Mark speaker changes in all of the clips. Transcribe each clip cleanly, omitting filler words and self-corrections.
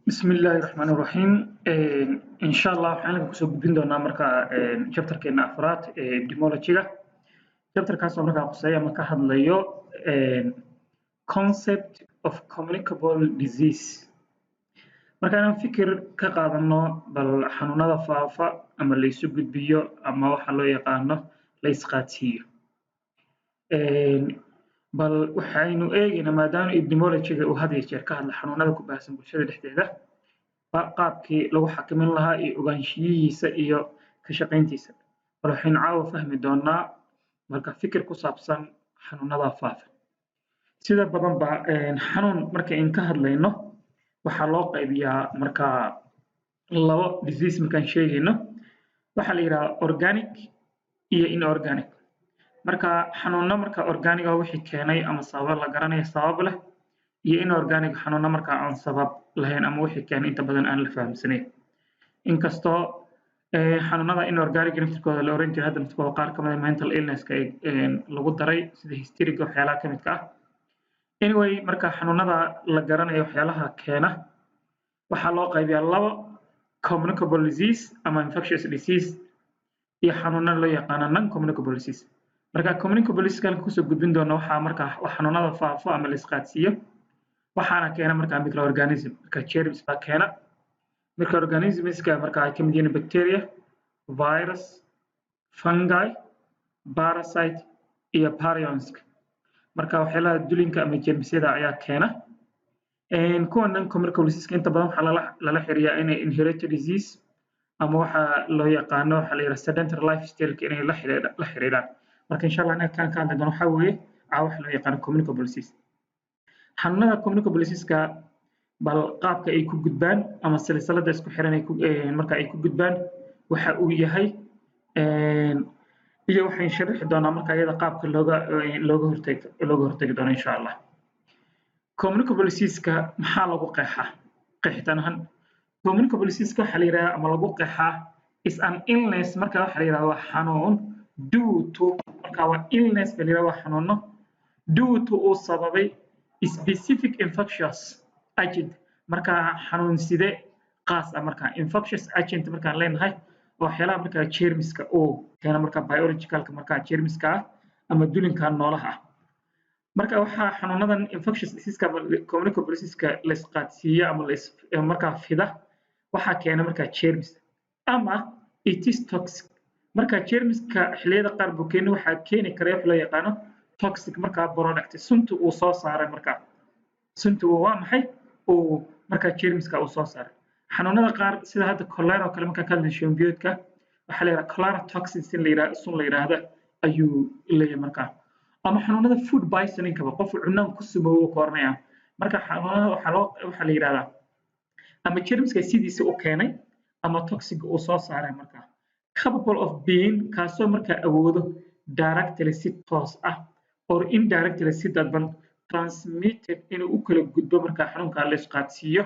Speaker 1: Bismillaahi Raxmaani Raxiim. Insha Allah waxaan halkan kusoo gudbin doonaa markaa chapterkeena afraad ee epidemiology-ga. Chapterkaas oo markaa khuseeya ama ka hadlayo concept of communicable disease. Marka inaan fikir ka qaadano bal xanuunada faafa ama la isu gudbiyo ama waxa loo yaqaano la isqaadsiiyo. Bal waxaynu eegaynaa, maadaama epidemiology-ga uu had iyo jeer ka hadla xanuunada ku baahsan bulshada dhexdeeda, qaabkii lagu xakamin lahaa iyo ogaanshiyihiisa iyo ka shaqayntiisa. Bal waxaynu caawa fahmi doonaa marka fikir ku saabsan xanuunada faafa. Sida badan ba xanuun marka in ka hadlayno, waxaa loo qaybiyaa marka labo disease. Markaan sheegayno, waxaa la yidhaahdaa organic iyo inorganic. Marka xanuuno marka organic ah, wixii keenay ama sabab la garanayo sabab leh, iyo inorganic, xanuuno marka aan sabab lahayn ama wixii keenay inta badan aan la fahamsanayn. Inkastoo xanuunada inorganic naftirkooda la oran jiray, hadda naftirkooda qaar ka mid ah mental illness-ka lagu daray, sida hysteric, waxyaalaha ka midka ah. Anyway, marka xanuunada la garanayo waxyaalaha keena waxaa loo qaybiyaa labo: communicable disease ama infectious disease iyo xanuuno loo yaqaano non communicable disease. Marka communicable disease halka kusoo gudbin doono waxaa marka xanuunada faafo ama la isqaadsiiyo, waxaana keena marka microorganism, marka germs baa keena. Microorganismska marka ay ka mid yihiin bacteria, virus, fungi, parasite iyo prions. Marka waxyaalaha dulinka ama jeermisyada ayaa keena. Kuwa non communicable disease inta badan waxaa lala xiriyaa inay inherited disease ama waxa loo yaqaano waxa la yidhaha sedentary lifestyle inay la xiriiraan. Marka insha Allah anaga kaan ka hadli doono waxaa weeye caa waxa loo yaqaano communicable disease. Xanuunada communicable disease-ka bal qaabka ay ku gudbaan ama silsilada isku xiran ay ku marka ay ku gudbaan waxa uu yahay, iyo waxaan sharixi doonaa marka iyada qaabka looga hortagi doono insha Allah. Communicable disease-ka maxaa lagu qeexaa qeexitaan ahaan? Communicable disease-ka waxaa la yidhahdaa ama lagu qeexaa is an illness. Marka waxaa la yidhahdaa waa xanuun due to, marka waa illness ba la yidhahdaa, waa xanuuno due to uu sababay specific infectious agent, marka xanuun side qaas ah. Marka infectious agent markaan leenahay, waxyaalaha markaa jeermiska uu keeno, marka biologicalka markaa jeermiska ah ama dulinka noolaha ah. Marka waxaa xanuunadan infectious disease ama communicable disease-ka la isqaadsiiyo ama la markaa fida waxaa keena markaa jeermis ama it is toxic. Marka jeermiska xilliyada qaar buu keeni, waxaa keeni kara wax loo yaqaano toxic markaa product, sunta uu soo saaray. Markaa sunta waa maxay uu markaa jeermiska uu soo saaray? Xanuunada qaar sida hadda cholera oo kale markaa ka hadlay, shuban-biyoodka, waxaa la yidhaha cholera toxins in la yidhaha, sun la yidhaahda ayuu leeyahay. Markaa ama xanuunada food poisoningkaba, qof cunaan ku sumoobo ka oranaya. Marka xanuunada waxaa la yidhahdaa ama jeermiska sidiisa u keenay ama toxic uu soo saaray, markaa capable of being, kaasoo markaa awoodo directly, si toos ah, or indirectly, si dadban, transmitted, inuu u kala gudbo markaa xanuunka la isqaadsiiyo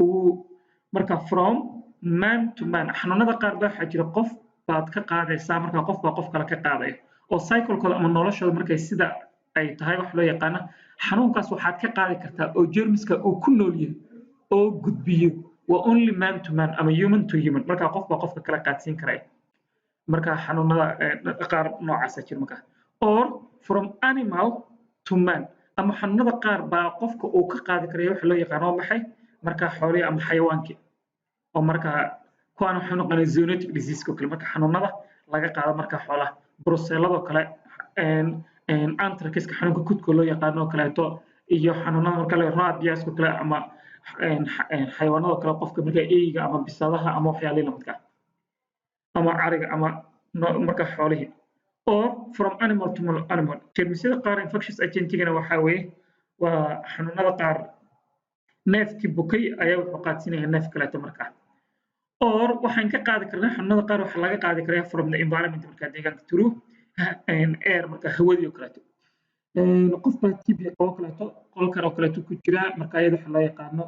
Speaker 1: uu marka from man to man. Xanuunada qaar baa waxaa jira qof baad ka qaadaysaa, markaa qof baa qof kale ka qaadaya, oo cyclekooda ama noloshooda markay sida ay tahay wax loo yaqaano xanuunkaas waxaad ka qaadi kartaa oo jeermiska uu ku nool yahay oo gudbiyo waa only man to man ama human to human. Markaa qof baa qofka kala qaadsiin karaya. Marka xanuunada qaar noocaasa jira markaa, or from animal to man, ama xanuunada qaar baa qofka uu ka qaadi karaya waxa loo yaqaano waa maxay marka xoolihii ama xayawaankii, oo marka kuwaan waxay noqonaya zoonotic disease oo kale. Marka xanuunada laga qaado marka xoolaha, brucelladoo kale, anthraxka, xanuunka kudka loo yaqaano oo kaleeto, iyo xanuunada marka la rabies oo kale, ama xayawaanada kale, qofka marka eyga ama bisadaha ama waxyaalihii lamidka ah ama ariga ama marka xoolihii, or from animal to animal. Jeermisyada qaar infectious agentigana waxaa weeye waa xanuunada qaar neefkii bukay ayaa wuxuu qaadsiinaya neef kaleeto. Markaa or waxaan ka qaadi karnaa xanuunada qaar waxaa laga qaadi karaa from the environment, markaa deegaanka, through air, marka hawadii oo kaleeto. Qof baa TB qabo kaleeto, qolkan oo kaleeto ku jira, marka iyada waxa loo yaqaano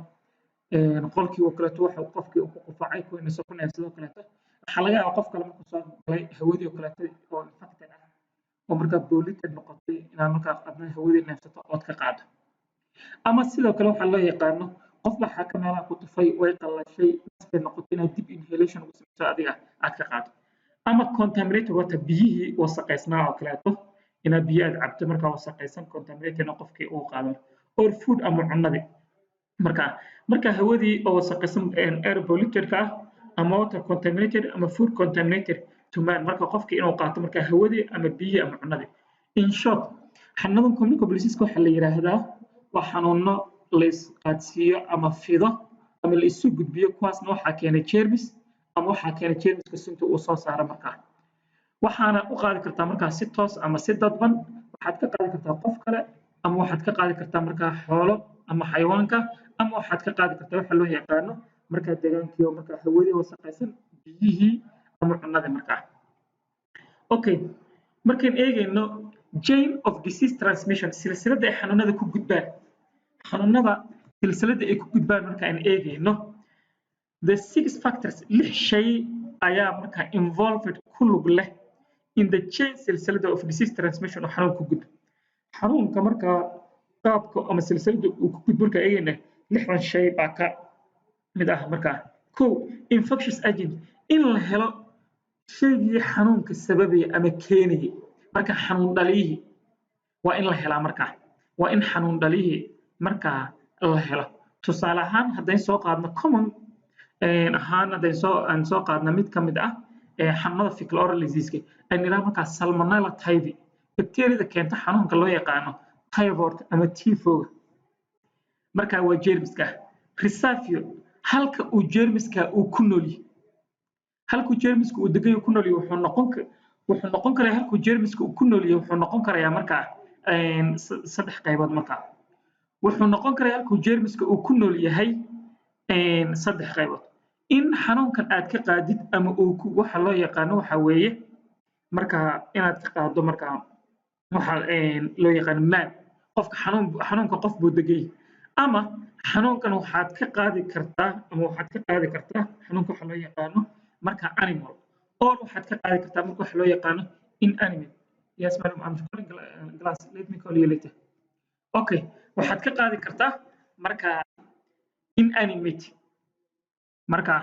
Speaker 1: qolkii oo kaleeto waxa qofkii uu ku qufacay, ku neefsado, ku neefsado kaleeto, waxaa laga yaabaa qof kale markuu soo galay hawadii oo kaleeto oo infected ah oo markaa polluted noqotay inaad markaa adna hawadii neefsato ood ka qaado. Ama sidoo kale waxaa loo yaqaano Qof baa xaaka meelaha ku tufay, way qallashay, nas bay noqotay, inaad dib inhalation ugu samayso, adiga aad ka qaado. Ama contaminated water, biyihii wasaqaysnaa oo kaleeto, inaad biyo aad cabto markaa wasaqaysan, contaminated qofkii uu qaado. Or food, ama cunadii. Marka hawadii oo wasaqaysan, air polluted ah, ama water contaminated ama food contaminated to man, marka qofkii inuu qaato marka hawadii ama biyihii ama cunadii. In short, xanuunadan communicable disease waxaa la yiraahdaa waa xanuuno la isqaadsiiyo ama fido ama la isu gudbiyo. Kuwaasna waxaa keenay jeermis ama waxaa keenay jeermiska sunta uu soo saaro. Markaa waxaana u qaadi kartaa markaa si toos ama si dadban. Waxaad ka qaadi kartaa qof kale, ama waxaad ka qaadi kartaa markaa xoolo ama xayawaanka, ama waxaad ka qaadi kartaa waxa loo yaqaano markaa degaankii oo markaa hawadii wasaqaysan, biyihii ama cunadii markaa. Okay, markaan eegayno chain of disease transmission, silsiladda ay xanuunada ku gudbaan, xanuunada silsiladda ay ku gudbaan marka aan eegayno, the six factors, lix shay ayaa markaa involved, ku lug leh, in the chain, silsiladda, of disease transmission oo xanuun ku gudbo. Xanuunka markaa qaabka ama silsiladda uu ku gudbo markaa eegayna, lixdan shay baa ka mid ah. Markaa kow, infectious agent, in la helo shaygii xanuunka sababaya ama keenaya. Marka xanuun dhaliyihii waa in la helaa. Markaa waa in xanuun dhaliyihii markaa la helo. Tusaale ahaan, haddayn soo qaadno common ahaan, haddayn soo aan soo qaadno mid ka mid ah xanuunada fecal oral disease, aan nidhaha markaa Salmonella typhi, bacteriada keenta xanuunka loo yaqaano typhoid ama tifoga, markaa waa jeermiska. Reservoir, halka uu jeermiska uu ku nool yahay, halkuu jeermiska uu degan yahay ku nool yahay, wuxuu noqon karayaa, halkuu jeermiska uu ku nool yahay wuxuu noqon karayaa markaa saddex qaybood. Markaa wuxuu noqon karayaa halkuu jeermiska uu ku nool yahay saddex qaybood: in xanuunkan aad ka qaadid ama uu waxa loo yaqaano waxa weeye markaa inaad ka qaado markaa waxa loo yaqaano man, qofka xanuunka qof buu degan yahay, ama xanuunkan waxaad ka qaadi kartaa ama waxaad ka qaadi kartaa xanuunka waxa loo yaqaano marka animal, or waxaad ka qaadi kartaa marka waxa loo yaqaano inanimate. Yes madam, I'm calling class, let me call you later. Okay, waxaad ka qaadi kartaa marka inanimate. Marka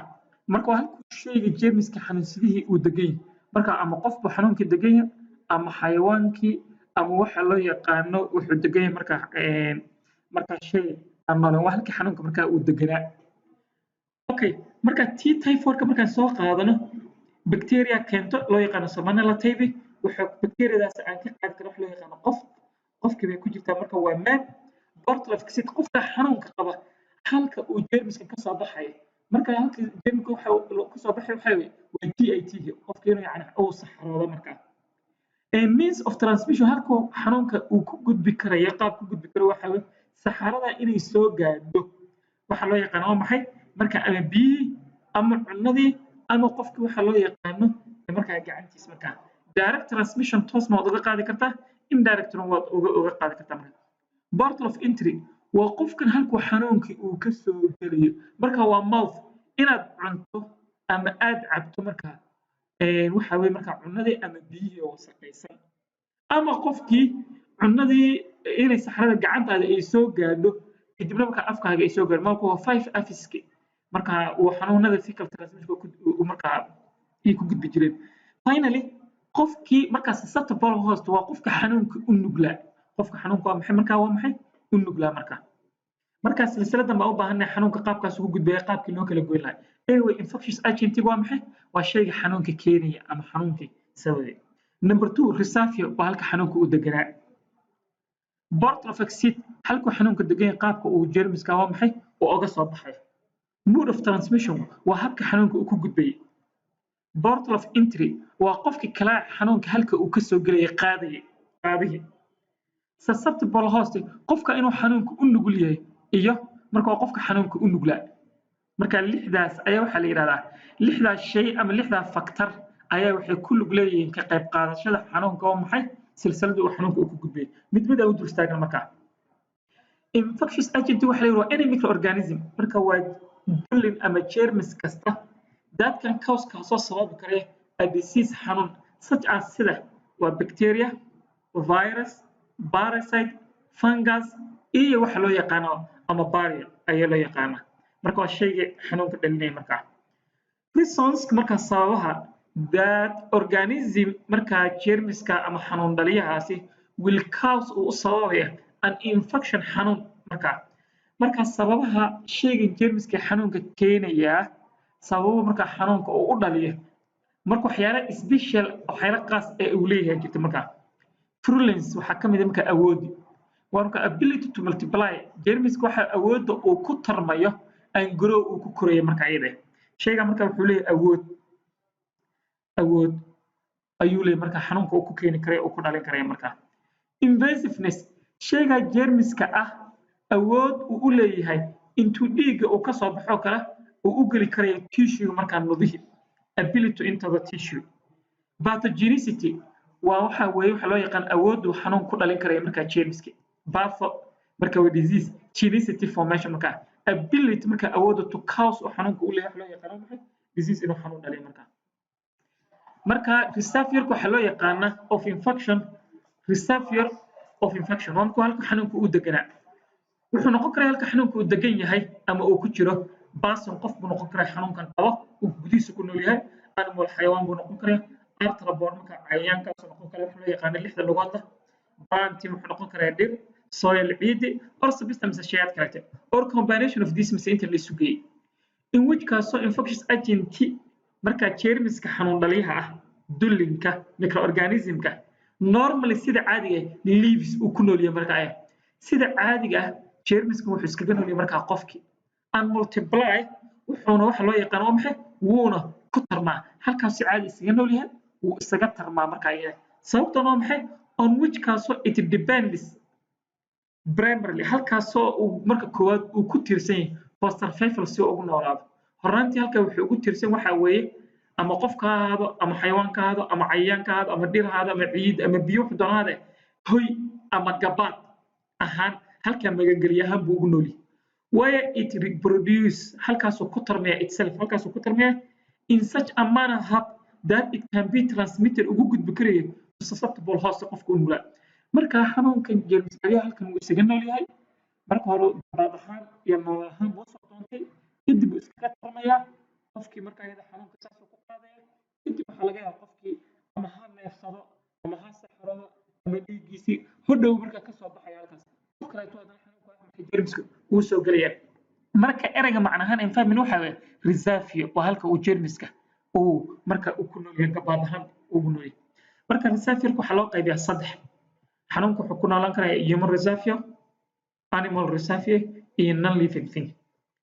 Speaker 1: waa halkuu shayga jeermiska xanuunsidihii uu degan yahay. Marka ama qofbu xanuunkii degan yahay, ama xayawaankii, ama waxa loo yaqaano wuxuu degan yahay marka shay aan nooleen, waa halkii xanuunka markaa uu deganaa. Okay, marka t typhoidka markaan soo qaadano, bacteria keento loo yaqaano Salmonella typhi, wuxuu bacteriadaas aan ka qaadi karo wax loo yaqaano qof, qofkii bay ku jirtaa. Marka waa man portal of exit, qofka xanuunka qaba halka uu jeermiska ka soo baxayo. Marka halka jeermiska waxa ka soo baxay waxa weeye waa GIT, qofka inuu yani uu saxaroodo. Markaa means of transmission, halka xanuunka uu ku gudbi karayo, qaab ku gudbi karo, waxa weeye saxarada inay soo gaadho waxa loo yaqaano waa maxay marka ama biyihii ama cunadii ama qofkii waxa loo yaqaano markaa gacantiisa. Markaa direct transmission, toosna waad uga qaadi kartaa, indirectna waad uga qaadi kartaa. Marka portal of entry waa qofkan halkuu xanuunkii uu ka soo gelayo. Marka waa mouth, inaad cunto ama aad cabto markaa waxa weye markaa cunadii ama biyihii oo wasaqaysan, ama qofkii cunadii inay saxarada gacantaada ay soo gaadho, kadibna markaa afkaaga ay soo gaadho. Marka waa five Fs-ki marka uu xanuunada fecal transmission markaa ay ku gudbi jireen. Finally, qofkii markaa susceptible host waa qofka xanuunka u nuglaa. Qofka xanuunka waa maxay markaa? Waa maxay u nuglaa? Marka silsiladan baa u baahannahay xanuunka qaabkaas ugu gudbaya, qaabkii loo kala goyn lahaa. Anyway, infectious agent waa maxay? Waa shayga xanuunka keenaya ama xanuunkii sababay. Number two, reservoir, waa halka xanuunka u deganaa. Portal of exit, halkuu xanuunka degan yahay, qaabka uu jeermiska waa maxay uu oga soo baxay. Mode of transmission waa habka xanuunka uu ku gudbayay. Portal of entry waa qofkii kala xanuunka halka uu ka soo gelayay, qaadayay, qaadihii. Susceptible host, qofka inuu xanuunka u nugul yahay, iyo marka waa qofka xanuunka u nuglaa. Marka lixdaas ayaa waxaa la yidhahdaa, lixdaas shay ama lixdaa factor ayaa waxay ku lug leeyihiin ka qayb qaadashada xanuunka oo maxay silsilada uu xanuunka uu ku gudbay. Mid mid aan u dul istaagna. Markaa infectious agent waxa la yidhahdaa waa any microorganism, marka waa dullin ama jeermis kasta, that can cause, kaasoo sababi kara, a disease, xanuun, such as, sida waa bacteria, virus, parasite, fungus iyo waxa loo yaqaano Ama barrier ayaa loo yaqaanaa. Marka waa shayga xanuunka dhalinaya. Markaa reasons, markaa sababaha, that organism, markaa jeermiska ama xanuun dhaliyahaasi, will cause, uu u sababaya, an infection, xanuun. Markaa sababaha shaygan jeermiska xanuunka keenayaa, sababo markaa xanuunka uu u dhaliyo, marka waxyaala special, waxyaala qaas ee uu leeyahay jirta. Markaa virulence waxaa ka mid ah markaa awoodi, waa marka ability to multiply. Jeermiska waxa awoodda uu ku tarmayo and grow, uu ku korayo. Marka iyada shayga marka wuxuu leeyahay awood ayuu leeyahay marka xanuunka uu ku keeni karayo, uu ku dhalin karayo. Markaa invasiveness, shayga jeermiska ah awood uu u leeyahay intuu dhiigga uu ka soo baxo kale uu u geli karayo tissue, markaa nudihi, ability to enter the tissue. Pathogenicity waa waxa weeye waxa loo yaqaan awooddu xanuun ku dhalin karayo markaa jeermiska. Patho marka waa disease, genicity formation, markaa ability, marka awoodda to cause uu xanuunka u leeyahay, waxa loo yaqaano maxay? Disease, inuu xanuun dhaliyo. Marka reservoir waxaa loo yaqaana of infection. Reservoir of infection waa markuu halka xanuunka uu deganaa. Wuxuu noqon karaa halka xanuunka uu degan yahay ama uu ku jiro person, qof buu noqon karaa xanuunkan qabo uu gudihiisa ku nool yahay. Animal, xayawaan buu noqon karaa. Arthropod, marka cayayaankaasuu noqon karaa, waxa loo yaqaano lixda lugoodla. Plant, wuxuu noqon karaa dhir. Soil, ciidi, or substance, mise shayaad kalete, or combination of these, mise inta la isu geeyey. In which, kaasoo, infectious agent, marka jeermiska xanuun dhaliyaha ah, dullinka, microorganismka, normally, sida caadiga ah, lives, uu ku nool yahay. Marka aya sida caadiga ah jeermiska wuxuu iskaga nool yahay markaa qofkii, and multiply, wuxuuna waxa loo yaqaan waa maxay? Wuuna ku tarmaa halkaas. Si caadi iskaga nool yahay, wuu isaga tarmaa. Markaa iyada sababtan waa maxay? On which, kaasoo, it depends primarily, halkaasoo uu marka koowaad uu ku tiirsan yahay for survival, si uu ugu noolaado. Hornaantii halka wuxuu ugu tiirsan waxaa weeye ama qofka ha ahaado ama xayawaanka ha ahaado ama cayayaanka ha ahaado ama dhir ha ahaado ama ciid ama biyo, wuxuu doona ahaade, hoy ama gabaad ahaan, halkaa magangelyo ahaan buu ugu nool yahay. Where it reproduce, halkaasuu ku tarmaya, itself, halkaasuu ku tarmaya, in such a manner, hab, that it can be transmitted, ugu gudbi karayo, to susceptible host, qofka u nugulaa. Marka xanuunkan jeermis dhaliyaha halkan wuu isaga nool yahay. Marka hore gabaad ahaan iyo nool ahaan buu soo doontay, kadib wuu iskaga tarmayaa qofkii. Marka iyada xanuunka saasuu ku qaadaya. Kadib waxaa laga yaabaa qofkii ama ha neefsado ama ha saxrado ama dhiiggiisii hodhow markaa kasoo baxaya halkaas, qof kaleeto haddana xanuunka marka jeermiska wuu soo gelaya. Marka ereyga macnahaan environment waxa weeye reservoir, waa halka uu jeermiska uu marka uu ku nool yahay, gabaad ahaan ugu nool yahay. Marka reservoir waxaa loo qaybiyaa saddex. Xanuunku wuxuu ku noolaan karaa human reservoir, animal reservoir iyo non living thing.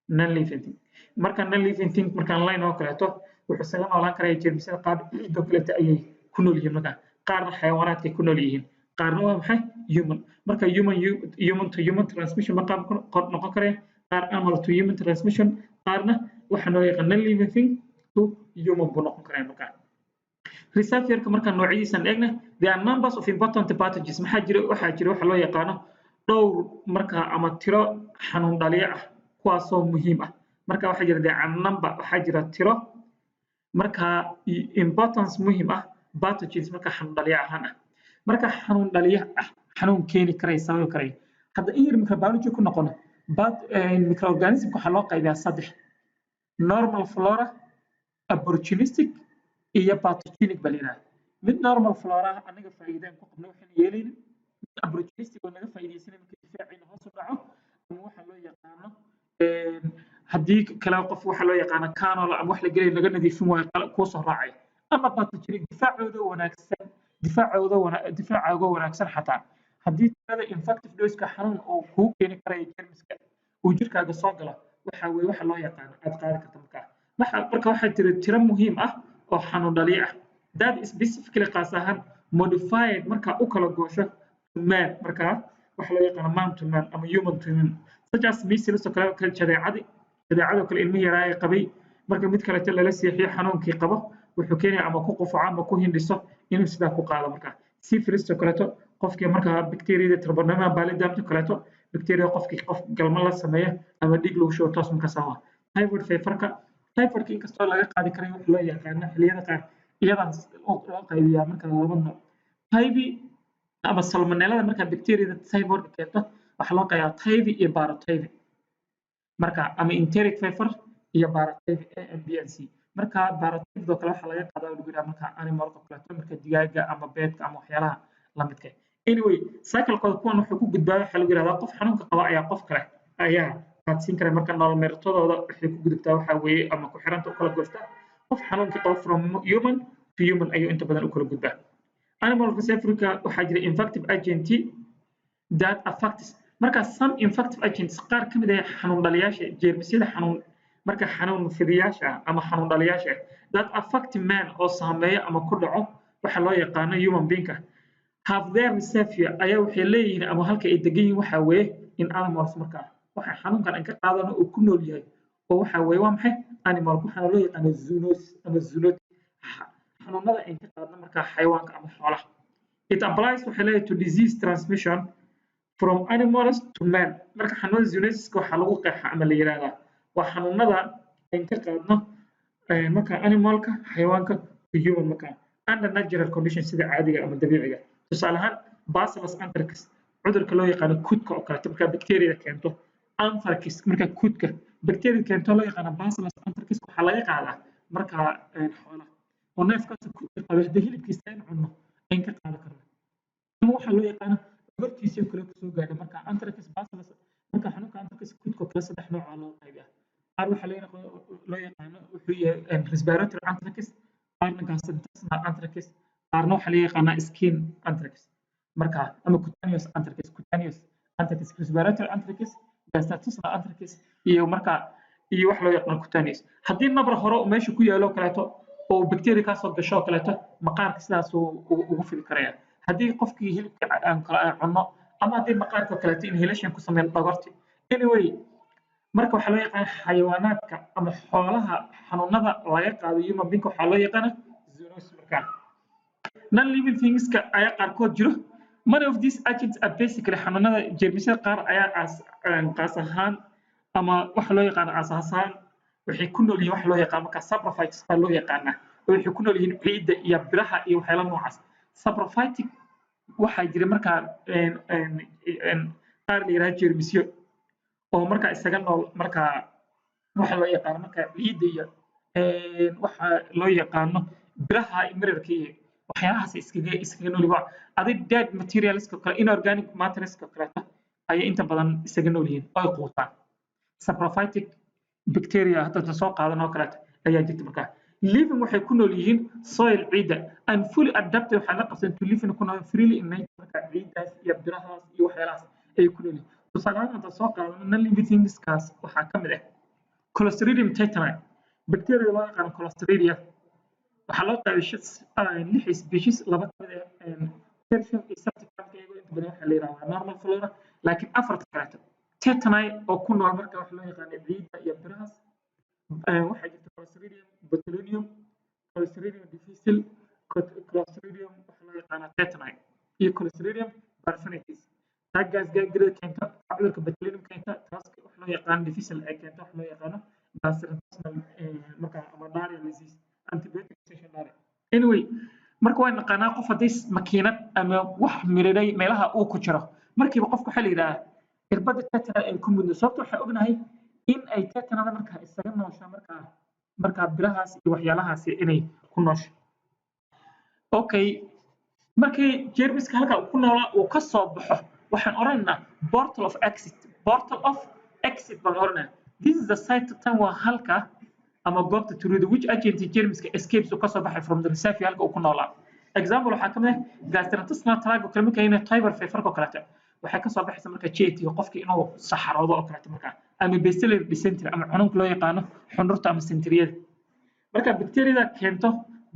Speaker 1: Non living thing, marka non living thing markaan line oo kaleeto, wuxuu isaga noolaan karaa jeermisyada qaar ciidoo kaleeto ayay ku nool yihiin, marka qaarna xayawaanaadkay ku nool yihiin, qaarna waa maxay? Human. Marka human to human transmission ma qaab noqon karaya, qaar animal to human transmission, qaarna waxaa loo yaqaan non living thing to human buu noqon karaya. Markaa reservoir-ka marka noocyadiisan eegna, there are numbers of important pathogens. Maxaa jira? Waxaa jira waxa loo yaqaano dhowr marka ama tiro xanuun dhaliyo ah kuwaasoo muhiim ah. Marka waxaa jira there are number, waxaa jira tiro marka importance, muhiim ah, pathogens, marka xanuun dhaliyo ahaan ah, marka xanuun dhaliyo ah, xanuun keeni karaya, sababi karaya. Hadda in yar microbiology ku noqono, microorganismka waxaa loo qaybiyaa saddex: normal flora, opportunistic iyo pathogenic baa la yidhaahdaa. Mid normal flora ah, anaga faa'iidaan ku qabno, waxaan yeelaynin. Mid opportunistic oo naga faa'iidaysanay marka difaaciina hoos u dhaco, ama waxa loo yaqaano haddii kale qof waxa loo yaqaano canola ama wax la gelay laga nadiifin waayo kuu soo raacay, ama pathogenic, difaacooda wanaagsan, difaacooga wanaagsan xataa haddii tirada infective dose-ka xanuun uu kuu keeni karayo jeermiska uu jirkaaga soo galo, waxa weeye waxa loo yaqaano aad qaadi karta. Markaa waxa marka waxaa jira tiro muhiim ah oo xanuun dhaliyo ah that specifically, qaas ahaan, modified, markaa u kala goosho, to man, markaa waxa loo yaqaano man to man ama human to human, such as measles oo kale, jadeecadoo kale, ilmihii yaraa ee qabay marka mid kaleeto lala seexiyo xanuunkii qabo, wuxuu keenaya ama ku qufaco ama ku hindhiso inuu sidaa ku qaado. Markaa syphilis oo kaleeto, qofkii markaa bacteriada Treponema pallidum kaleeto, bacteria, qofkii qof galmo la sameeya ama dhiig lagu shubo toos markaa sama. Typhoid feverka, typhoidka inkastoo laga qaadi karayo wax loo yaqaano xilliyada qaar, iyadan loo qaybiyaa marka laba nooc, typhi ama salmonellada. Markaa bacteriada typhoidka keento waxaa loo qaybiyaa typhi iyo paratyphi. Marka ama enteric fever iyo paratyphi A and B and C. Marka paratyphi oo kale waxaa laga qaadaa, lagu yidhaha, marka animalka kaleeto, marka digaaga ama beedka ama waxyaalaha la midka. Anyway, cyclekooda kuwan wuxuu ku gudbaa, waxaa lagu yidhahdaa, qof xanuunka qaba ayaa qof kale ayaa qaadsiin kara. Marka nolol meertadooda waxay ku gudubtaa, waxaa weeye, ama ku xiranta u kala goostaa qof xanuunka qaba, from human to human ayuu inta badan u kala gudbaa. Animal reservoir waxaa jira infective agent that affects, marka some infective agents, qaar ka mid ah xanuun dhaliyaasha, jeermisyada xanuun, marka xanuun fidiyaasha ah ama xanuun dhaliyaasha ah, that affect man, oo saameeya ama ku dhaco waxa loo yaqaano human being-ka, have their reservoir, ayaa waxay leeyihiin ama halka ay degan yihiin waxaa weeye in animals. Markaa waxa xanuunkan aan ka qaadano uu ku nool yahay oo waxa weeye waa maxay? Animal. Waxaana loo yaqaano zoonosis ama zoonotic, xanuunada aan ka qaadno markaa xayawaanka ama xoolaha. It applies, waxay leeyahay, to disease transmission from animals to man. Marka xanuunada zoonosiska waxaa lagu qeexa ama la yidhaahdaa waa xanuunada aan ka qaadno marka animalka, xayawaanka, to human, marka under natural condition, sida caadiga ama dabiiciga. Tusaale ahaan, Bacillus anthrax, cudurka loo yaqaano kudka oo kaleeto, marka bacteriada keento anthrax, marka kudka bacteria keento loo yaqaano Bacillus anthrax, waxaa laga qaadaa marka xoolaha, oo neefkaas kudka qaba haddii hilibkiisa aan cunno ayn ka qaadi karno, ama waxaa loo yaqaano dhogortiisii oo kale kusoo gaadha. Marka anthrax bacillus, marka xanuunka anthrax kudka oo kale, saddex nooc aa loo qaybiyaa. Qaar waxaa loo yaqaano wuxuu yahay respiratory anthrax, qaarna gastrointestinal anthrax, qaarna waxaa loo yaqaanaa skin anthrax, marka ama cutaneous anthrax. Cutaneous anthrax, respiratory anthrax, gastrointestinal anthrax iyo marka iyo wax loo yaqaano cutaneous. Haddii nabar hore uu meesha ku yaalo kaleeto oo bacteria kaasoo gasho oo kaleeto, maqaarka sidaas uu ugu fidi karaya. Haddii qofkii hilibka aan kale aan cunno ama haddii maqaarka kaleeto inhalation ku sameyn dhogorti. Anyway, marka waxaa loo yaqaan xayawaanaadka ama xoolaha xanuunada laga qaado human being waxaa loo yaqaana zoonosis. Markaa non living thingska ayaa qaarkood jiro. Many of these agents are basically, xanuunada jeermisyada qaar ayaa qaas ahaan ama waxa loo yaqaano asaas ahaan waxay ku nool yihiin waxa loo yaqaan marka saprophytes baa loo yaqaanaa, oo waxay ku nool yihiin ciidda iyo biraha iyo waxyaala noocaas. Saprophytic waxaa jira markaa qaar la yidhaha jeermisyo oo markaa isaga nool markaa waxa loo yaqaano markaa ciidda iyo waxa loo yaqaano biraha, mirarka iyo waxyaalahaas iskaga nool yihiin. Adig dead materialska kale, inorganic materialska kaleeto ayay inta badan isaga nool yihiin oo ay quutaan. Saprophytic bacteria hadda soo qaadan oo kaleeto ayaa jirta. Markaa living, waxay ku nool yihiin soil, ciidda, and fully adapted, waxay la qabsan, to living, ku nool, freely in nature, marka ciiddaas iyo birahaas iyo waxyaalahaas ayay ku nool yihiin. Tusaale ahaan, hadda soo qaadano non living thingskaas, waxaa ka mid ah Clostridium tetani, bacteria loo yaqaano Clostridia. Waxaa loo qaybay lix species, laba ka mid ah tertium iyo septicum, iyagoo inta badan waxaa la yidhahdaa normal flora, laakiin afarta kaleeto tetani oo ku nool marka waxa loo yaqaano ciidda iyo birahaas, waxaa jirta Clostridium botulinum, Clostridium difficile, Clostridium waxa loo yaqaano tetani iyo Clostridium perfringens. Taa gas gangrene keenta, taa cudurka botulinum keenta, taas waxa loo yaqaano difficile ay keento waxa loo yaqaano gastrointestinal marka ama diarrhea disease, antibiotic resistant diarrhea. Anyway, marka waan naqaanaa qof haddii makiinad ama wax miriray meelaha uu ku jiro, markiiba qofka waxaa la yidhahaa irbadda tetana ay ku mudno, sababta waxaa ognahay in ay tetanada markaa isaga noosho markaa birahaas iyo waxyaalahaasi inay ku noosho. Okay, markii jeermiska halkaa uu ku noolaa uu ka soo baxo, waxaan odhanaynaa portal of exit. Portal of exit baan odhanaynaa. This is the site, tan waa halka ama goobta, through the which agent, jeermiska, escapes, uu ka soo baxay, from the reservoir, halka uu ku noolaa. Example waxaa ka mid ah gastrointestinal tract oo kale, marka inay typhoid fever oo kaleeto waxay ka soo baxaysa marka GIT, qofki inuu saxaroodo oo kaleeto, marka ama bacillary dysentery ama xanuunka loo yaqaano xundhurta ama sentriyada. Marka bacteriada keento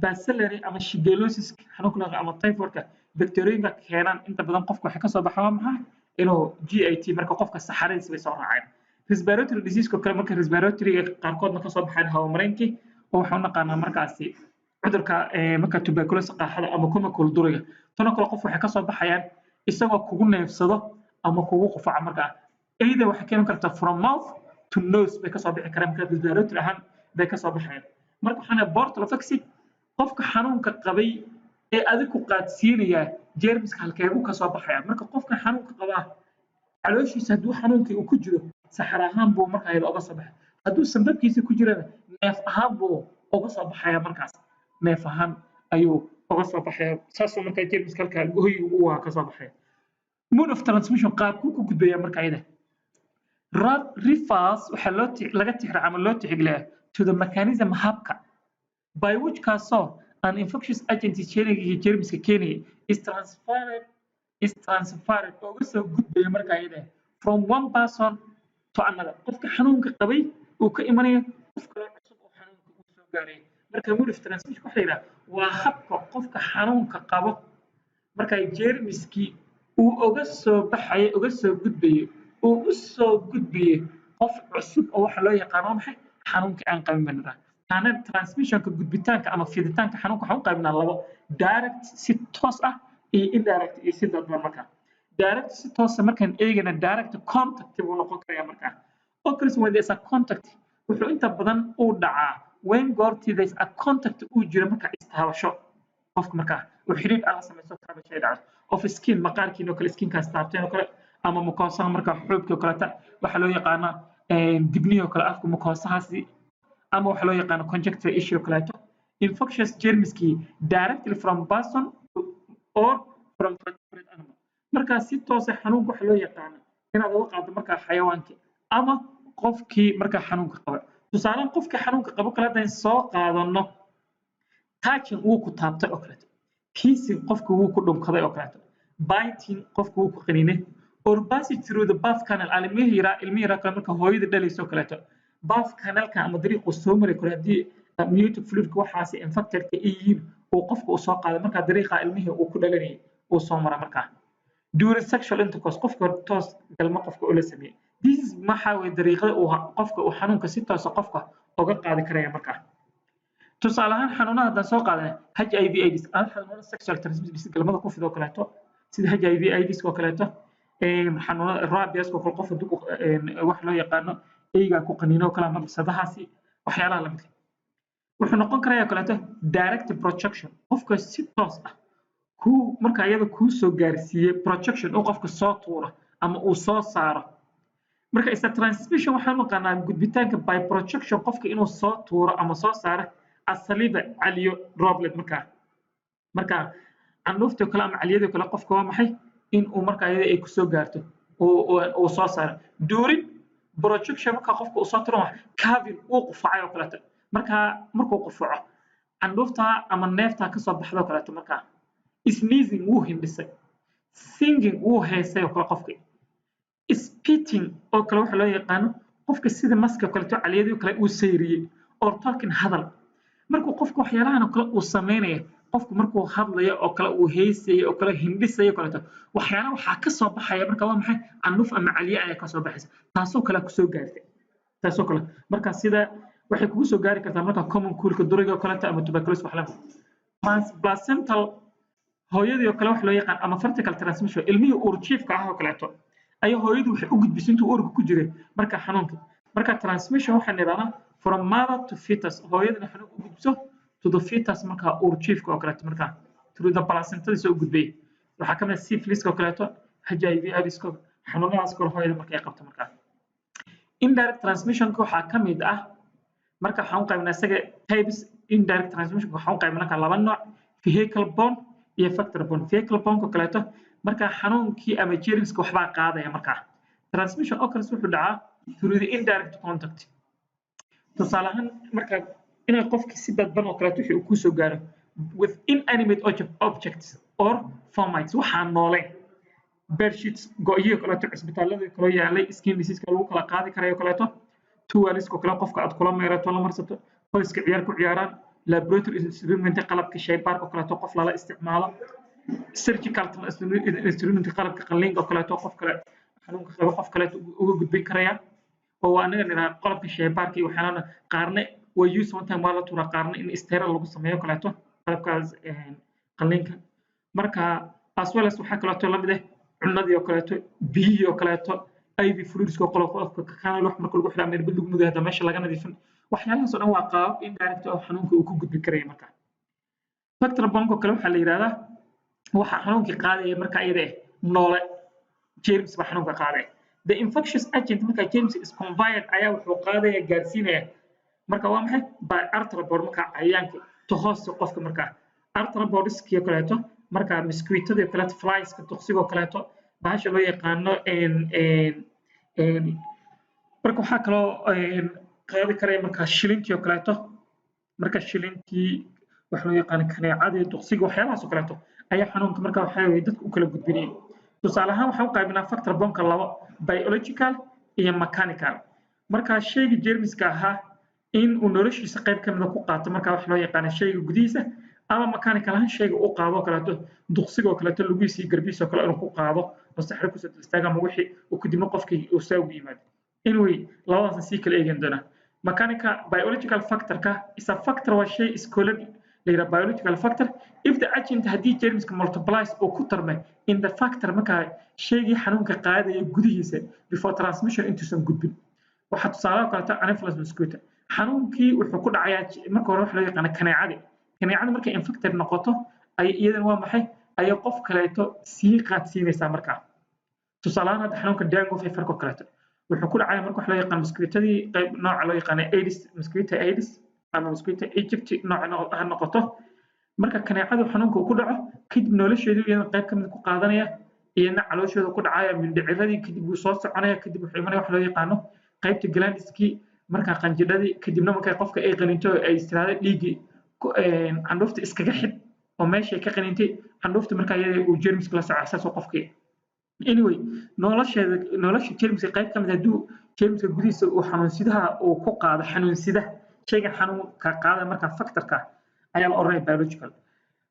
Speaker 1: bacillary ama shigellosis, xanuunka loo yaqaano, ama typhoidka bacteriyooyinka keenaan, inta badan qofka waxay ka soo baxaa waa maxay? Inuu GIT, marka qofka saxaradiisa bay soo raaceen. Respiratory disease oo kale, marka respiratory qaarkoodna ka soo baxaan hawo mareenkii, oo waxaan u naqaanaa markaasi cudurka marka tuberculosis, qaaxada ama kuma duriga. Tanoo kale qof waxay ka soo baxayaan isagoo kugu neefsado ama kugu qufaco. Markaa either waxay keeni kartaa from mouth to nose bay kasoo bixi karaan, marka respiratory ahaan bay kasoo baxayaan. Marka waxaan portal of exit, qofka xanuunka qabay ee adig ku qaadsiinaya jeermiska halkeebuu kasoo baxaya? Marka qofka xanuunka qabaa calooshiisa hadduu xanuunkii uu ku jiro, Saxar ahaan buu markaa iyada uga soo baxay. Hadduu sambabkiisa ku jirana, neef ahaan buu uga soo baxaya. Markaas neef ahaan ayuu uga soo baxaya. Saasuu markaa jeermiska halkaa hoyga u waa ka soo baxaya. Mode of transmission, qaabkuu ku gudbaya marka iyada, refers, waxaa loo laga tixraaca ama loo tixgeliyaa, to the mechanism, habka, by which, kaasoo, an infectious agent, jeermiga jeermiska keenaya, is transferred, uga soo gudbaya marka iyada, from one person to another, qofka xanuunka qabay uu ka imanaya qof kale cusub oo xanuunka uu soo gaaray. Marka mode of transmission waxa la yidhaha waa habka qofka xanuunka qabo marka jeermiskii uu uga soo baxayo, uga soo gudbayo, uu u soo gudbayo qof cusub oo waxa loo yaqaano maxay xanuunka aan qabin baan nidhaha. Taana transmissionka, gudbitaanka ama fiditaanka xanuunka, waxaan u qaybnaa labo: direct, si toos ah, iyo indirect, iyo si dadban. Markaa direct, si toosa markaan eegana, direct contact buu noqon karayaa. Markaa occurs when there's a contact, wuxuu inta badan uu dhacaa when, goortii, there's a contact, uu jiro markaa istaabasho, qofka markaa uu xidhiidh ala samayso, taabasho ay dhacdo, of skin, maqaarkiin oo kale, skinkaas taabteen oo kale, ama mucosaha, markaa xuubkii oo kaleeta, waxaa loo yaqaanaa dibnihii oo kale, afka mucosahaasi, ama waxaa loo yaqaano conjunctiva issue oo kaleeto. Infectious germiskii directly from person or from vertebrate animal. Markaa si toosa xanuunka waxa loo yaqaano inaad uga qaado markaa xayawaankii ama qofkii markaa xanuunka qaba. Tusaale, qofkii xanuunka qabo kale haddaan soo qaadano, touching, wuu ku taabtay oo kaleeto, kissing, qofka wuu ku dhunkaday oo kaleeto, biting, qofka wuu ku qaniinay, or passage through the birth canal, ilmihii yaraa, ilmihii yaraa kale marka hooyada dhalayso oo kaleeto, birth canalka ama dariiquu soo mari karo, haddii amniotic fluidka waxaasi infectedka ay yihiin, uu qofka uu soo qaaday, markaa dariiqa ilmihii uu ku dhalanayay uu soo mara. Markaa during sexual intercourse, qofka toos galmo qofka ula sameeyey. This is maxaa weye dariiqada uu qofka uu xanuunka si toosa qofka uga qaadi karaya. Markaa tusaale ahaan xanuunada haddaan soo qaadanay, HIV AIDS ama xanuunada sexual transmitted disease, galmada ku fido kaleeto, sida HIV AIDS oo kaleeto, xanuunada rabies oo kale, qof hadduu wax loo yaqaano eygaa ku qaniino oo kale ama bisadahaasi, waxyaalaha lamidka. Wuxuu noqon karaya kaleeto direct projection, qofka si toos ah kuu marka iyada kuu soo gaarsiiyey, projection uu qofka soo tuuro ama uu soo saaro. Marka isa transmission waxaan naqaanaa gudbitaanka by projection, qofka inuu soo tuuro ama soo saaro saliva, caliyo, droplet. Markaa candhuuftii kale ama caliyadii kale qofka waa maxay in uu markaa iyada ay kusoo gaarto, uu soo saaro during projection. Markaa qofka uu soo turo, coughing, uu qufacay oo kaleeto, markaa markuu qufaco candhuuftaa ama neeftaa kasoo baxda oo kaleeto. Markaa sneezing, wuu hindhisay, singing, wuu heesay oo kale, qofka spitting oo kale, waxa loo yaqaano qofka sida maska kaleeto caliyadii kale uu sayriyey, or talking, hadal. Markuu qofka waxyaalahan oo kale uu sameynaya, qofku markuu hadlayo oo kale, uu heesayo oo kale, hindhisayo oo kaleeto, waxyaalaha waxaa ka soo baxaya marka waa maxay? Candhuuf ama caliye ayaa kasoo baxaysa, taasoo kale kusoo gaartay. Taasoo kale marka sida waxay kugu soo gaari kartaa marka common coldka, duriga oo kaleeto, ama tuberculosis, wax lamid. Placental, hooyadii oo kale wax loo yaqaan, ama vertical transmission, ilmihii uurjiifka ah oo kaleeto ayaa hooyadu waxay u gudbisay intuu uurka ku jiray marka xanuunka. Marka transmission waxaan idhahnaa from mother to fetus, hooyadana xanuunka u gudbiso to the fetus, marka uurjiifka oo kaleeto, marka through the placentadiisa u gudbay. Waxaa ka mid ah syphiliska oo kaleeto, HIV AIDS-ka, xanuunadaas kale hooyada marka ay qabto. Markaa indirect transmissionka waxaa ka mid ah, marka waxaan u qaybnaa isaga types, indirect transmission waxaan u qaybnaa laba nooc: vehicle borne iyo vector borne. Vehicle borne oo kaleeto, marka xanuunkii ama jeermiska waxbaa qaadaya. Markaa transmission occurs, wuxuu dhacaa, through the indirect contact. Tusaale ahaan, marka inay qofkii si dadban oo kaleeto wixii uu kusoo gaaro, with inanimate objects or fomites, waxaan nooleen, bedsheets, go'yo kaleeto cisbitaalada kala yaalay, skin disease lagu kala qaadi karayo kaleeto, towelska kale qofka aad kula meerato, la marsato, qoyska ciyaar ku ciyaaraan, laboratory instrument, qalabka shaybaarka oo kaleeto qof lala isticmaalo, surgical instrument, qalabka qalliinka oo kaleeto qof kale xanuunka qabo qof kaleeto uga gudbin karaya, oo waa anaga nidhaha qalabka shaybaarka iyo waxyaalaha qaarna waa use one time, waa la tuuraa, qaarna in sterile lagu sameeyo kaleeto qalabkaas qalliinka. Marka as well as waxaa kaleeto lamid ah cunadii oo kaleeto, biyihii oo kaleeto, IV fluids oo kale, qofka cannula wax marka lagu xiraa, irbad lagu mudayo, hadda meesha laga nadiifin. Waxyaalahaas oo dhan waa qaabab indirect oo xanuunka uu ku gudbi karaya. Marka vector borne oo kale waxaa la yidhahdaa waxa xanuunkii qaadaya marka iyada eh noole, germs baa xanuunka qaadaya. The infectious agent, marka germs, is conveyed, ayaa wuxuu qaadaya, gaarsiinaya. Marka waa maxay? By arthropod, marka cayayaanka, to host, qofka. Marka arthropodskii kaleeto, marka mosquitodii kaleeto, flieska, duqsigoo kaleeto, bahasha loo yaqaano. Marka waxaa kaloo qaadi karaya marka shilintii oo kaleeto, marka shilintii, waxa loo yaqaano kaneecadii, duqsiga, waxyaabahaas oo kaleeto ayaa xanuunka marka waxaa weye dadka u kala gudbinaya. Tusaale ahaan, waxaan u qaybinaa vector borneka labo: biological iyo mechanical. Marka shayga jeermiska ahaa in uu noloshiisa qayb ka mida ku qaato marka wax loo yaqaano shayga gudihiisa, ama mechanical ahaan shayga u qaado oo kaleeto, duqsiga oo kaleeto, lugihiisa iyo garbihiisa oo kale inuu ku qaado oo saxro kusoo dul istaaga ama wixii uu kadibna qofkii uu saa ugu yimaado. Anyway, labadaasna sii kala eegan doonaa. Mechanical, biological factorka is a factor, waa shay iskoolad la yidhaha biological factor, if the agent, haddii jeermiska, multiplies, uu ku tarmay, in the vector, markaa shaygii xanuunka qaadaya gudihiisa, before transmission, intuusan gudbin. Waxaa tusaale oo kaleeto Anopheles mosquito. Xanuunkii wuxuu ku dhacayaa marka hore waxa loo yaqaana kaneecadii. Kaneecada markay infected noqoto ay iyadana waa maxay, ayay qof kaleeto sii qaadsiinaysaa. Markaa tusaale ahaan, hadda xanuunka dengue feverka oo kaleeto wuxuu ku dhacaya marka waxa loo yaqaan mosquitodii qayb nooca loo yaqaano Aedes, mosquito Aedes ama mosquito aegypti nooca ha noqoto. Marka kaneecadu xanuunka uu ku dhaco kadib, nolosheedu iyadana qayb ka mid ku qaadanaya, iyadna calooshooda ku dhacaya, mindhiciradii, kadib wuu soo soconaya, kadib wuxuu imanaya wax loo yaqaano qaybta glandiskii, markaa qanjidhadii. Kadibna markay qofka ay qaninto, ay istiraado dhiiggii candhuufta iskaga xid oo meeshay ka qanintay candhuufta, markaa iyada uu jeermiska la soco saasoo qofkii. Anyway, nolosheeda, nolosha jeermiska qayb ka mid hadduu jeermiska gudihiisa uu xanuunsidaha uu ku qaado, xanuunsida, shayga xanuunka qaada, markaa vectorka ayaa la oranaya biological.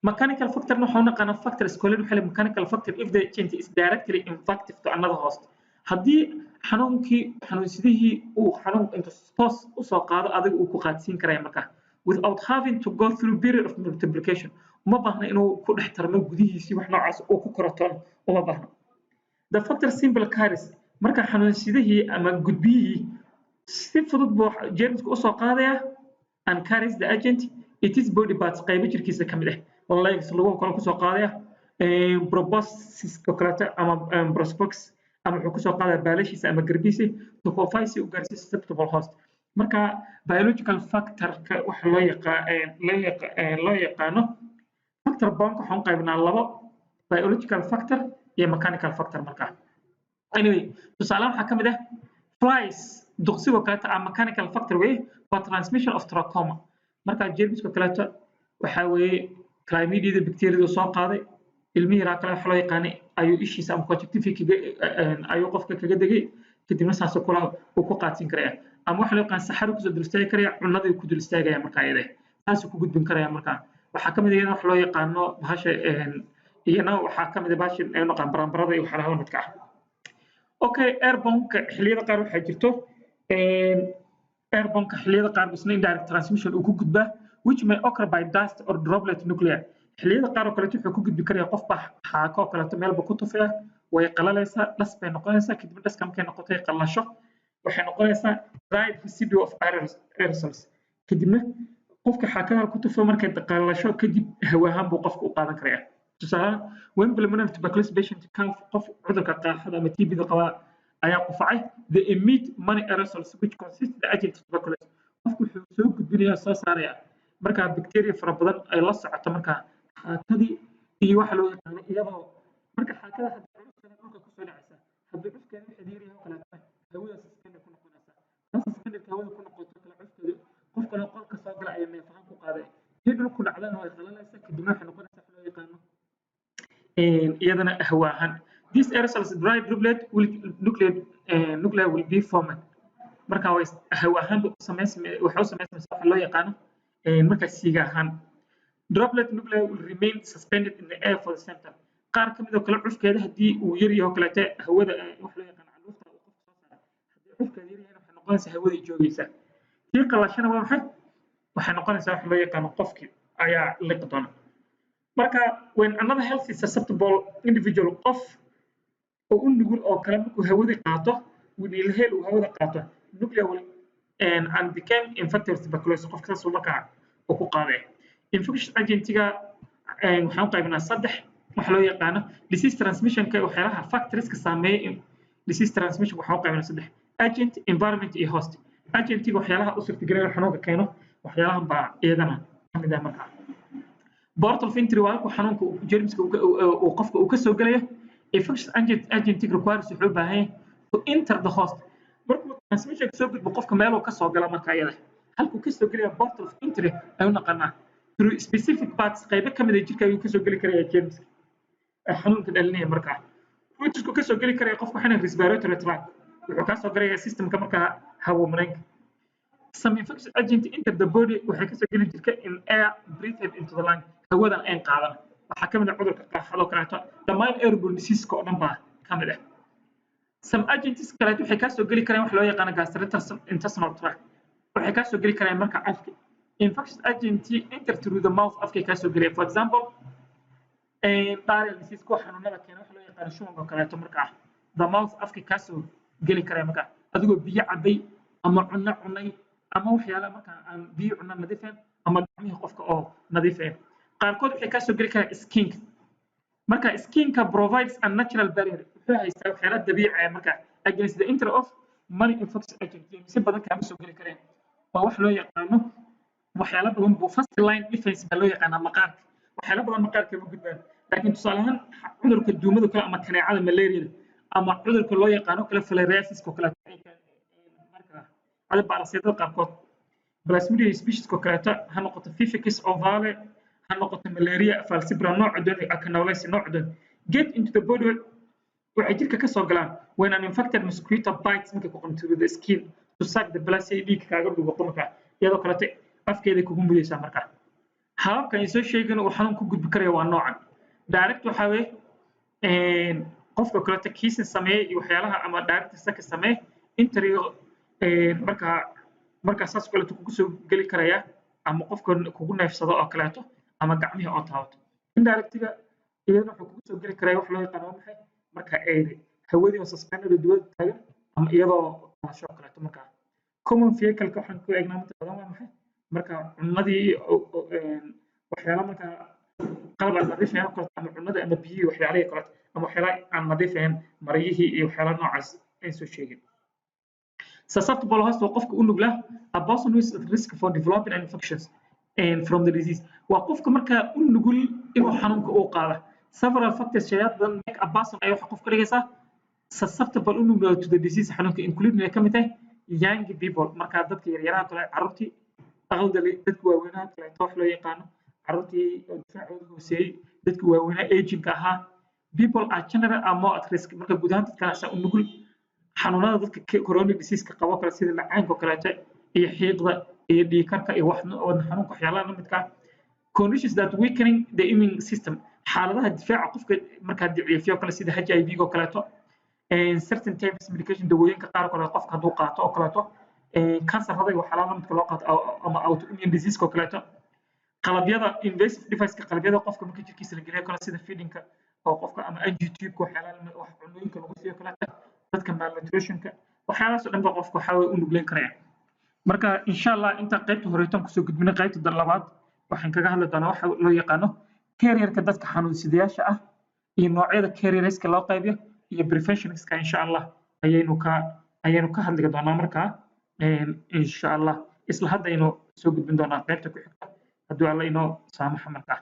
Speaker 1: Mechanical factor waxaa u naqaanaa factor iskoolin waxaa mechanical factor if the agent is directly infective to another host, haddii xanuunkii, xanuunsidihii uu xanuun inta toos usoo qaado adiga uu ku qaadsiin karaya, markaa without having to go through period of multiplication. Uma baahna inuu ku dhex tarmo gudihiisii, wax noocaas uu ku korotoon uma baahna. The vector simply carries, marka xanuunsidihii ama gudbiyihii si fudud buu jeermiska usoo qaadaya, and carries the agent its body parts, qaybo jirkiisa ka mid ah, legs, luguhu kale kusoo qaadaya, proboscis oo kaleeto ama proboscis, ama wuxuu kusoo qaadaya baalashiisa ama garbihiisa, to provide, si u gaarsiiyo susceptible host. Marka biological factorka waxa loo yaqaano vector borneka waxaan u qaybnaa labo: biological factor iyo mechanical factor. Markaa anyway, tusaale waxaa ka mid ah flies, duqsigoo kaleeto, ah mechanical factor wey for transmission of trachoma. Marka jeermiska kaleeto waxaa weeye chlamydia bacteriada soo qaaday, ilmihii raa kale waxa loo yaqaanay ayuu ishiisa ama conjunctiva kaga ayuu qofka kaga degay, kadibna saasoo kula uu ku qaadsin karaya, ama waxa loo yaqaan saxaro kusoo dul istaagi karaya, cunadii ku dul istaagaya, markaa iyada saasuu ku gudbin karaya. Markaa waxaa ka mid ah iyadana waxa loo yaqaano bahasha, iyana waxaa ka mid ah bahasha ay naqaan baranbarada iyo waxyaalaha la midka ah. Okay, airborne-ka xilliyada qaar waxaa jirto, airborne-ka xilliyada qaar isna indirect transmission uu ku gudbaa, which may occur by dust or droplet nuclei. Xilliyada qaar oo kaleeto wuxuu ku gudbi karaya qof baa xaako oo kaleeto meelba ku tufaya, way qalalaysaa, dhas bay noqonaysaa. Kadibna dhaska markay noqotay qalasho, waxay noqonaysaa dried residue of aerosols. Kadibna qofka xaakada ku tufo markay qalasho kadib, hawa ahaan buu qofka u qaadan karaya. Tusaale, when pulmonary tuberculosis patient cough, qof cudurka qaaxada ama TB-da qabaa ayaa qufacay, they emit many aerosols which consist the agent of tuberculosis. Qofku wuxuu soo gudbinayaa, soo saaraya markaa bacteria fara badan ay la socoto markaa xaakadii iyo waxa loo yaqaano. Iyadoo marka xaakada haddii cufkeeda dhulka kusoo dhacaysa, haddii cufkeeda wixii diiriyaha oo kaleeto hawada suspended ku noqonaysa, taas suspended hawada ku noqoto kale, cufkeeda qof kale qolka soo gala ayaa neef ahaan ku qaaday. Tii dhulku dhacdana way qalanaysaa, kadibna waxay noqonaysaa wax loo yaqaano iyadana hawa ahaan. This aerosols dry droplet will nuclear will be formed. Marka way hawa ahaan ba waxay u samaysmaysaa waxa loo yaqaano marka siiga ahaan. Droplet nuclei will remain suspended in the air for the same time. Qaar ka mid oo kale cufkeeda haddii uu yar yahay oo kaleete, hawada wax loo yaqaano candhuufta uu qofka soo saara, haddii cufkeeda yar yahay, waxay noqonaysaa hawaday joogaysaa. Tii qalashana waa maxay? Waxay noqonaysaa wax loo yaqaano qofkii ayaa liqi doona. Marka when another healthy susceptible individual, qof oo u nugul oo kale markuu hawadii qaato, inhale, uu hawada qaato, nuclear will and became infected with tuberculosis. Qofka saasuu markaa uu ku qaaday. Infectious agentiga waxaan u qaybinaa saddex, waxa loo yaqaano disease transmissionka, waxyaalaha factorska saameeya Disease transmission waxaa u qaybinaa saddex: agent, environment iyo host. Agentiga, waxyaalaha u suurtagelaya xanuunka keeno, waxyaalahan baa iyagana kamid ah. Markaa portal of entry waa halku xanuunka, jermiska uu qofka uu ka soo gelayo. Infectious agent requires, wuxuu u baahan yahay, to enter the host. Markuu transmission soo gudbo qofka, meeluu ka soo gala, marka iyada halkuu ka soo gelaya portal of entry ayuu naqanaa. Through specific parts, qaybo ka mid ah jirka ayuu kasoo geli karaya jermiska xanuunka dhalinaya. Markaa routesku ka soo geli karaya qofka waxana respiratory tract, wuxuu kaa soo galaya systemka markaa hawo mareenka. Some infectious agent enter the body, waxay kasoo geli jirka, in air breathed into the lung, hawadan ayn qaadan. Waxaa ka mid ah cudurka qaaxadoo kaleeto, dhammaan airborne diseaseska oo dhan baa ka mid ah. Some agents kaleeto waxay kaa soo geli karaan wax loo yaqaano gastrointestinal tract, waxay kaa soo geli karaan marka afka. Infectious agent enter through the mouth, afkay kaa soo gelaya. For example, diarrheal disease, kuwa xanuunada keena, wax loo yaqaano shubanka oo kaleeto. Markaa the mouth, afkay kaa soo geli karaya markaa adigoo biyo cabay ama cunno cunay ama waxyaala markaa aan biyo cunno nadiifayn ama gacmihii qofka oo nadiifayn. Qaarkood waxay kaa soo geli karaan skinka. Marka skinka provides a natural barrier, wuxuu haystaa waxyaala dabiici ah marka against the entry of many infectious agents. Si badan kaama soo geli kareen. Waa wax loo yaqaano, waxyaala badan buu first line defense baa loo yaqaanaa maqaarka. Waxyaala badan maqaarka ma gudbaan, laakiin tusaale ahaan cudurka duumada kale ama kaneecada, malaria, ama cudurka loo yaqaano kale filariasis oo kale, marka cada parasite-yada qaarkood, Plasmodium species oo kaleeto, ha noqoto vivax, ovale, ha noqoto malaria falciparum, nooca doon, knowlesi, nooca doon, get into the body, waxay jirka ka soo galaan when an infected mosquito bites, markay ku qanto, the skin to suck the blood, si ay dhiigga kaaga dhuuqo. Markaa iyadoo kaleeto afkeeda kugu mudaysaa. Markaa hababkan ay soo sheegeen uu xanuun ku gudbi karaya waa noocan. Direct waxaa weeye qofka kaleeto kissing sameeye iyo waxyaalaha ama direct saka sameeye entry. Markaa saas kaleeto kugu soo geli karaya, ama qofka kugu neefsado oo kaleeto, ama gacmihii oo taabato. Indirectiga iyadana wuxuu kugu soo geli karaya wax loo yaqaano, waa maxay marka, air, hawadii oo suspended, dibadda taagan, ama iyadoo taasho kaleeto. Markaa common vehicle-ka waxaan ku eegnaa inta badan waa maxay? Marka cunnadii, waxyaala markaa qalab aan nadiif ahayn oo kaleeto, ama cunnada ama biyihii, waxyaalihii kaleeto, ama waxyaalaha aan nadiif ahayn, maryihii iyo waxyaalaha noocaas ay soo sheegeen. Susceptible host waa qofka u nugla. A person who is at risk for developing an infections and from the disease, waa qofka markaa u nugul inuu xanuunka uu qaada. Several factors, shayaad badan, make a person, ay waxa qof ka dhigaysaa susceptible, u nugla, to the disease, xanuunka, including, ay ka mid tahay, young people, markaa dadka yaryaraha kale, carruurtii, elderly, dadka waaweynaha kaleeto, wax loo yaqaano carruurtii oo difaacooda hooseeyey, dadka waaweynaa, agingka ahaa. People are general are more at risk. Marka guud ahaan dadkaasa u nugul xanuunada. Dadka chronic disease-ka qabo kale, sida macaanka oo kaleeto iyo xiiqda iyo dhiigkarka iyo wadna xanuunka, waxyaalaha la midka ah. Conditions that weakening the immune system, xaaladaha difaaca qofka markaa daciifiyo kale, sida HIV oo kaleeto, certain types medication, dawooyinka qaar oo kale qofka hadduu qaato oo kaleeto, kansarrada iyo waxyaalaha la midka loo qaato, ama autoimmune disease oo kaleeto, qalabyada invasive device-ka, qalabyada qofka marka jirkiisa la geliyo kale, sida feedingka oo qofka ama NG tube-ka, waxyaalaha wax cunooyinka lagu siiyo kaleeto, dadka malnutritionka, waxyaalahaas oo dhan ba qofka waxaa u nugleyn karaya. Marka insha Allah inta qaybta horeetan kusoo gudbinay, qaybta labaad waxaan kaga hadli doonaa waxa loo yaqaano carrierka, dadka xanuunsidayaasha ah, iyo noocyada carrierska loo qaybiyo iyo preventionska. Insha Allah ayaynu ka hadli doonaa. Markaa insha Allah isla hadda aynu soo gudbin doonaa qaybta ku xigta, hadduu Alla inoo saamaxa. Markaa